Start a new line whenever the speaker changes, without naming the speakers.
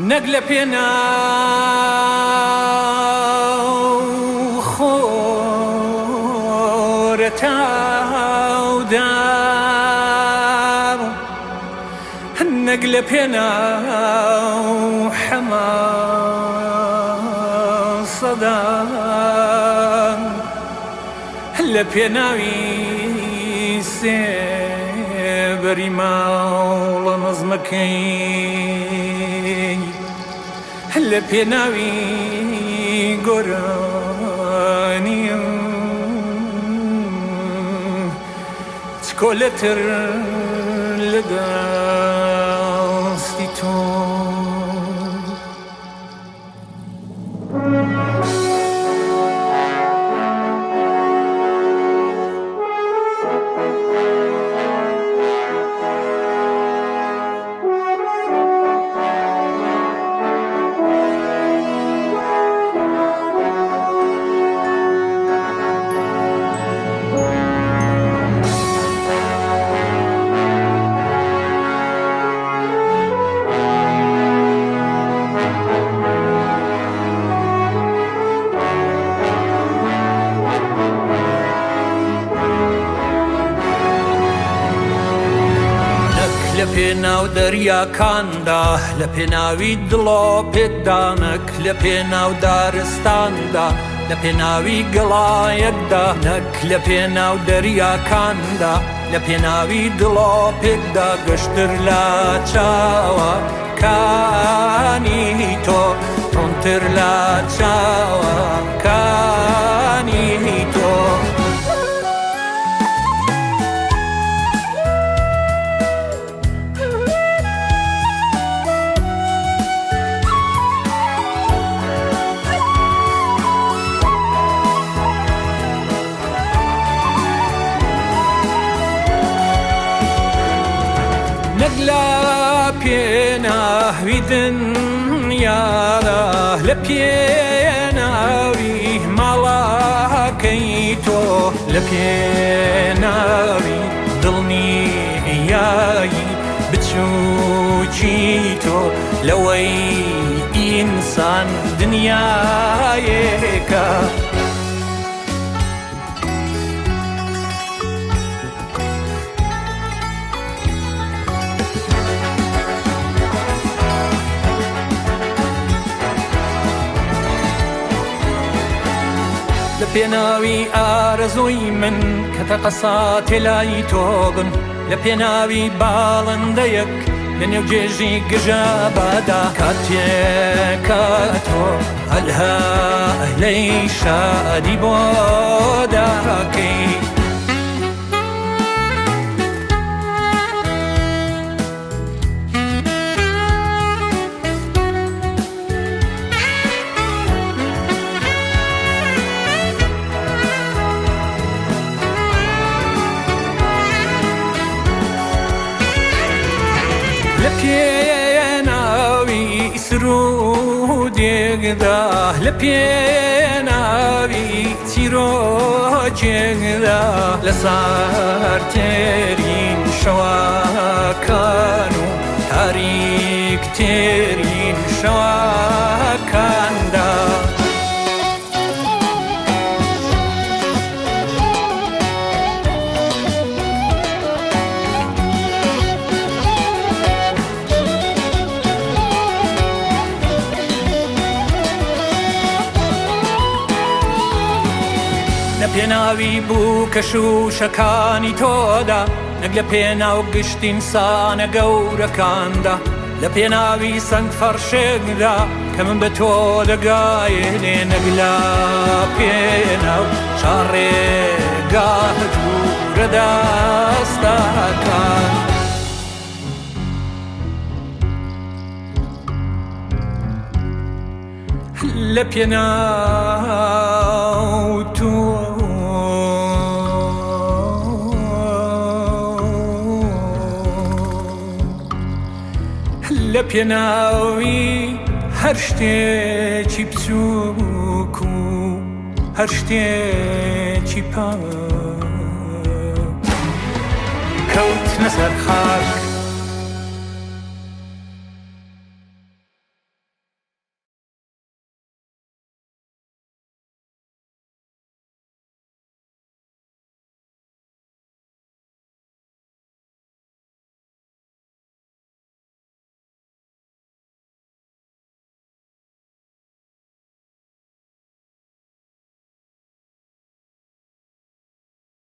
نەک لە پێناو خۆرەتاودا، نەک لە پێناو حەماسەدا، لە پێناوی سێبەری ماڵە نەزمەکەی، لە پێناوی گۆرانی چکۆلەتر لە دەستی تۆ. نەک لە پێناو دەریاکاندا، لە پێناوی دڵۆپێکدا، نەک لە پێناو دارستاندا، لە پێناوی گەڵایەکدا، نەک لە پێناو دەریاکاندا، لە پێناوی دڵۆپێکدا، گەشتر لە چاوەکانی تۆ، ڕوونتر لە چاوەکانی تۆ. نەک لە پێناوی دنیادا، لە پێناوی ماڵەکەی تۆ، لە پێناوی دڵنیایی بچووکی تۆ، لەوەی ئینسان دنیایەکە. لە پێناوی ئارەزووی من کە تەقەساتێ لای تۆ بم، لە پێناوی باڵندەیەک لە نێو گێژی گژە بادا، کاتێکە تۆ هەلهەلەی شادی بۆ داکەی. لە پێناوی سروودێکدا، لە پێناوی چیرۆکێکدا، لە سارترین شەوەکان و تاریکترین شەوەکاندا. لە پێناوی بووکە شووشەکانی تۆدا، نەک لە پێناو گشت ئینسانە گەورەکاندا، لە پێناوی سەنگ فەڕشێکدا کە من بە تۆ دەگایێنێ، نەک لە پێناو چاڕێگا دوورە دەستەکان. لە پێناو تۆ. لە پێناوی هەر شتێکی بچووک و هەر شتێکی پاک. کەوتنە سەر خاک.